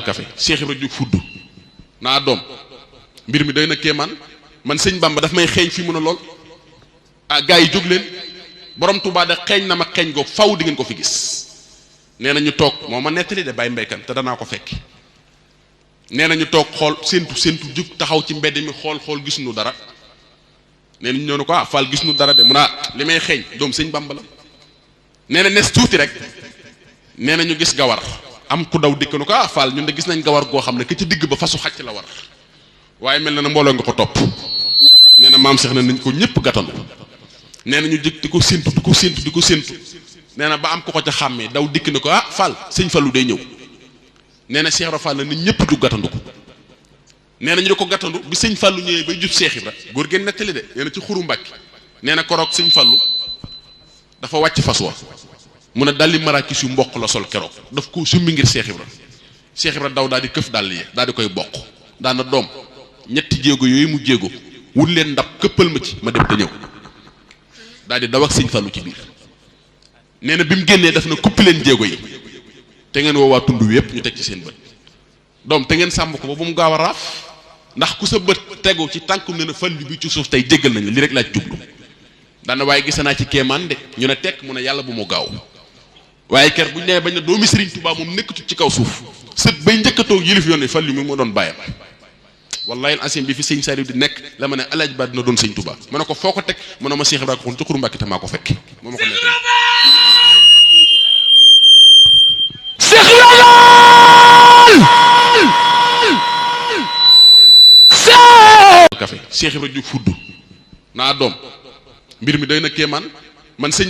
café Cheikh Ibra ju fudd naa doom mbir mi doy na kéemaan man sëñ Bamba daf may xeeñ fi mun a lool ah gars yi jóg leen borom Touba da xeeñ na ma xeeñ googu faw di ngeen ko fi gis nee na ñu toog moo ma nettali de bàyyi mbéykan te danaa ko fekk nee na ñu toog xool séentu jug taxaw ci mbedd mi xool gis nu dara nee na ñu ñëw ne ko ah Fall gis nu dara de mun a li may xeeñ doom sëñ Bamba la nee na nes tuuti rek nee na ñu gis gawar am ku daw dikk nu ko ah Fall ñun de gis nañ gawar goo xam ne que ci digg ba fasu xàcc la war waaye mel na ne mbooloo nga ko topp nee na maam Cheikh ne nañ ko ñëpp gàttandu nee na ñu jëkk di ko séentu nee na ba am ko ca xàmmee daw dikk ne ko ah Fall sëñ Fallu day ñëw nee na Cheikh Ibra Fall na nit ñëpp jug gàttandu ko nee na ñu di ko gàttandu bi sëñ Fallu ñëwee bay jub Cheikh Ibra góor ngeen nettali de nee na ci xuru Mbàkke nee na koroog sëñ Fallu dafa wàcc fas wa mun a dalli marakis yu mboq la sol keroog daf ko summi ngir Cheikh Ibra daw daal di këf dàll yi daal di koy bokk daana doom ñetti jéego yooyu mu jéego wut leen ndab këppal ma ci ma dem te ñëw daal di daw ak sëñ Fallu ci biir nee na bi mu génnee daf na kuppi leen jéego yi te ngeen woowaa tund wi yëpp ñu teg ci seen bët doom te ngeen sàmm ko ba mu gaaw a raaf ndax ku sa bët tegu ci tànkum ne na Fallu bi ci suuf tey jéggal nañ la li rek laaj jublu daana waaye gis naa ci kéemaan de ñu ne tekk mu ne yàlla bu mu gaaw waaye ker bu ñu nee bañ na doomi Serigne Touba moom nekkatu ci kaw suuf sët bay njëkkatoo yilif yoon ne Fallu mi moo doon bàyyam wallahi asim bi fi sëñ Saliou di nekk la ma ne alaaj ba dina doon sëñ Touba ma ne ko foo ko teg mu ne ma Cheikh Ibra ko xon ci xuru Mbàkke te maa ko fekk moo ma ko nekk Cheikh Ibra café Cheikh Ibra ju fudd naa doom mbir mi doy na kéemaan man sëñ